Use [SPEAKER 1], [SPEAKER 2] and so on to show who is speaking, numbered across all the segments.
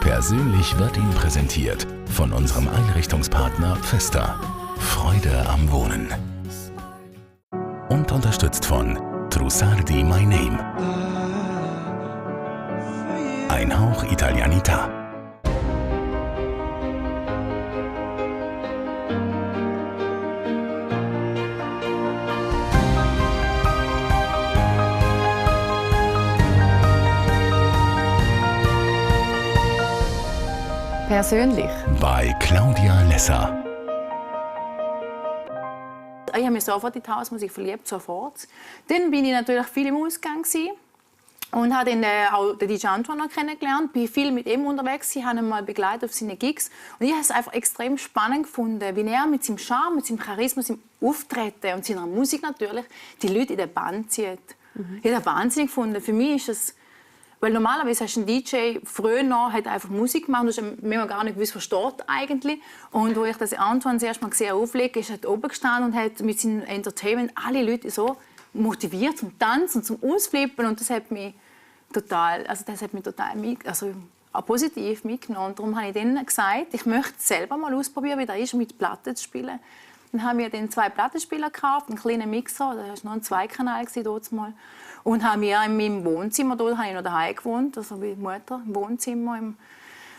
[SPEAKER 1] Persönlich wird Ihnen präsentiert von unserem Einrichtungspartner Pfister. Freude am Wohnen. Und unterstützt von Trussardi My Name. Ein Hauch Italianità.
[SPEAKER 2] Persönlich.
[SPEAKER 1] Bei Claudia Lesser.
[SPEAKER 2] Ich habe mich sofort in die Hausmusik verliebt, sofort. Dann bin ich natürlich viel im Ausgang und habe dann auch den DJ Antoine noch kennengelernt. Bin viel mit ihm unterwegs, ich habe ihn mal begleitet auf seine Gigs. Und ich habe es einfach extrem spannend gefunden, wie er mit seinem Charme, mit seinem Charisma, seinem Auftreten und seiner Musik natürlich die Leute in den Bann zieht. Ich habe das wahnsinnig gefunden. Für mich ist es, weil normalerweise hast du einen DJ, früher noch, hat einfach Musik gemacht, du hast manchmal gar nicht gewusst, was steht eigentlich. Und als ich das Antoine das erste Mal gesehen auflege, ist er oben gestanden und hat mit seinem Entertainment alle Leute so motiviert zum Tanzen und zum Ausflippen. Und das hat mich total auch positiv mitgenommen. Und darum habe ich dann gesagt, ich möchte selber mal ausprobieren, wie das ist, mit Platten zu spielen. Dann haben wir dann 2 Plattenspieler gekauft, einen kleinen Mixer, das war noch ein Zweikanal damals. Und haben wir in meinem Wohnzimmer, da habe ich noch daheim gewohnt, also wie Mutter, im Wohnzimmer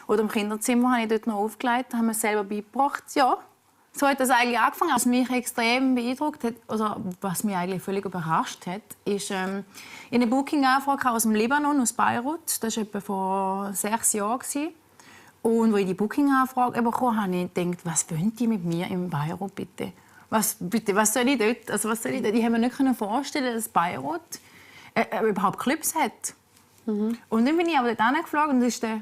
[SPEAKER 2] oder im Kinderzimmer, habe ich dort noch aufgelegt, haben wir selber beigebracht. Ja, so hat das eigentlich angefangen. Was mich extrem beeindruckt hat, oder was mich eigentlich völlig überrascht hat, ist eine Booking-Anfrage aus dem Libanon, aus Beirut. Das war etwa vor 6 Jahren. Und als ich die Booking-Anfrage bekommen habe, habe ich gedacht, was wollen die mit mir in Beirut bitte? Was soll ich dort? Also, was soll ich dort? Ich habe mir nicht vorstellen, dass Beirut überhaupt Clubs hat. Und dann bin ich aber dort hingeflogen und das war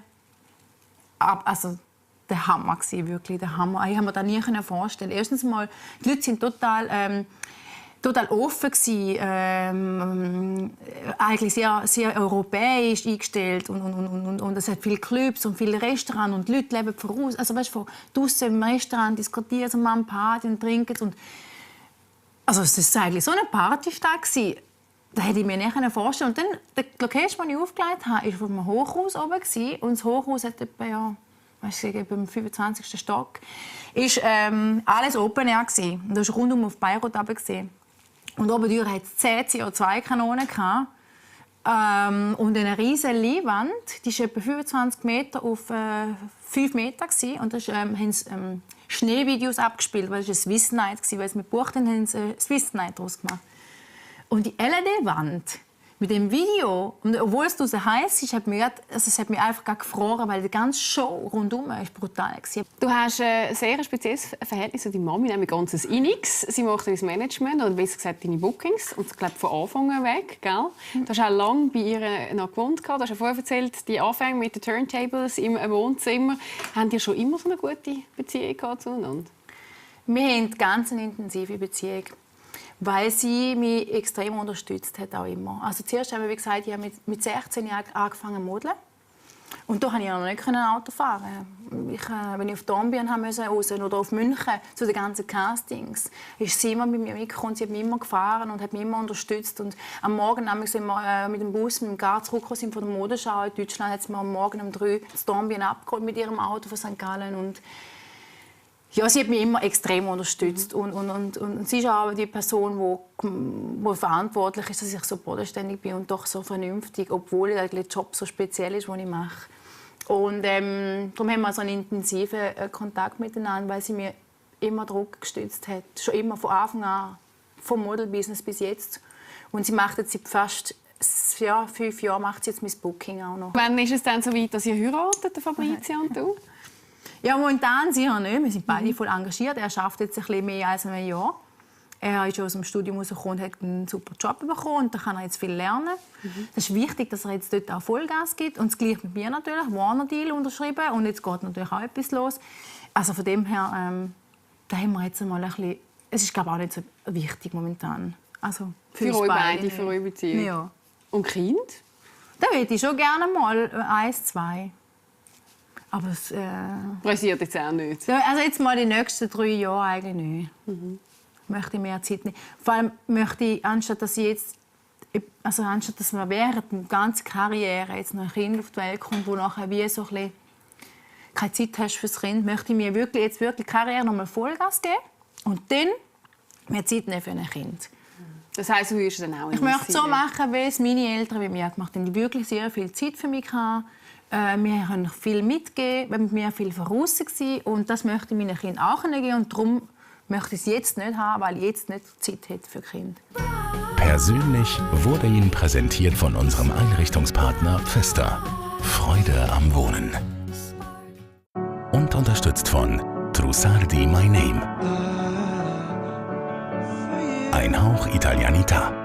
[SPEAKER 2] der Hammer, wirklich der Hammer. Ich habe mir das nie vorstellen. Erstens mal, die Leute sind total offen gewesen, eigentlich sehr, sehr europäisch eingestellt und es hat viele Clubs und viele Restaurants und die Leute leben voraus. Also weißt du, von draussen im Restaurant diskutieren sie mal Party und trinken und also es war eigentlich so eine Partystadt gewesen. Das hätte ich mir nicht vorstellen. Und dann, die Location, die ich aufgelegt habe, war auf einem Hochhaus oben gewesen. Und das Hochhaus hat etwa, im 25. Stock, ist alles Open Air gewesen. Und da ist rundum auf Beirut gesehen. Und oben durch hatte es 10 CO2-Kanonen und eine riesige Leinwand, die war etwa 25 Meter auf 5 Meter gewesen. Und da haben sie Schneevideos abgespielt, weil es eine Swiss Night war. Weil sie mit gebucht haben, haben sie eine Swiss Night daraus gemacht. Und die LED-Wand mit dem Video, und obwohl es draußen heiß ist, hat mich einfach gefroren, weil die ganze Show rundum ist brutal war.
[SPEAKER 3] Du hast ein sehr spezielles Verhältnis zu deiner Mami, nämlich ganz inniges. Sie macht dein Management, oder besser gesagt deine Bookings, und ich glaube von Anfang an weg, gell? Du hast auch lange bei ihr noch gewohnt. Du hast ja vorher erzählt, die Anfänge mit den Turntables im Wohnzimmer. Haben die schon immer so eine gute Beziehung zueinander?
[SPEAKER 2] Wir haben eine ganz intensive Beziehung, weil sie mich extrem unterstützt hat, auch immer. Also zuerst haben wir, wie gesagt, ich habe mit 16 Jahren angefangen zu modeln. Und da konnte ich noch nicht Auto fahren. Wenn ich auf Dorn bin, oder auf München zu den ganzen Castings, ist sie immer mit mir mitgekommen. Sie hat mich immer gefahren und hat mich immer unterstützt. Und am Morgen, als wir mit dem Bus, mit dem Gar zurückgekommen von der Modenschau in Deutschland, hat sie mir am Morgen um 3 das Dornbirn abgeholt mit ihrem Auto von St. Gallen. Und ja, sie hat mich immer extrem unterstützt. Und sie ist auch die Person, die verantwortlich ist, dass ich so bodenständig bin und doch so vernünftig, obwohl der Job so speziell ist, den ich mache. Und darum haben wir so einen intensiven Kontakt miteinander, weil sie mir immer Druck gestützt hat. Schon immer von Anfang an, vom Modelbusiness bis jetzt. Und sie macht jetzt seit fast 5 Jahren macht sie jetzt mein Booking auch noch.
[SPEAKER 3] Wann ist es dann so weit, dass ihr heiratet, Fabrizio und du?
[SPEAKER 2] Ja, momentan sicher nicht. Wir sind beide voll engagiert. Er arbeitet jetzt ein bisschen mehr als ein Jahr. Er ist aus dem Studium rausgekommen und hat einen super Job bekommen. Und da kann er jetzt viel lernen. Das ist wichtig, dass er jetzt dort auch Vollgas gibt. Und das Gleiche mit mir natürlich. Warner-Deal unterschrieben. Und jetzt geht natürlich auch etwas los. Also von dem her, da haben wir jetzt mal ein bisschen... Es ist, glaube ich, auch nicht so wichtig momentan. Also
[SPEAKER 3] für euch beide, für eure Beziehung.
[SPEAKER 2] Ja.
[SPEAKER 3] Und Kind?
[SPEAKER 2] Da würde ich schon gerne mal 1, 2. Aber es
[SPEAKER 3] pressiert jetzt auch nicht.
[SPEAKER 2] Also jetzt mal die nächsten 3 Jahre eigentlich nicht. Möchte ich mehr Zeit nicht. Vor allem möchte ich, anstatt dass man während der ganzen Karriere jetzt noch ein Kind auf die Welt kommt, wo nachher wie so ein bisschen keine Zeit hast fürs Kind, möchte ich mir wirklich Karriere nochmal Vollgas geben und dann mehr Zeit nehmen für ein Kind.
[SPEAKER 3] Das heisst, du würdest dann auch
[SPEAKER 2] Ich möchte es so machen, wie es meine Eltern mit mir gemacht haben. Die wirklich sehr viel Zeit für mich hatten. Wir haben viel mitgegeben, wir waren mit mir viel voraus und das möchte ich meinen Kindern auch geben und darum möchte ich es jetzt nicht haben, weil ich jetzt nicht Zeit hätte für Kinder.
[SPEAKER 1] Persönlich wurde Ihnen präsentiert von unserem Einrichtungspartner Pfister. Freude am Wohnen. Und unterstützt von Trussardi My Name. Ein Hauch Italianità.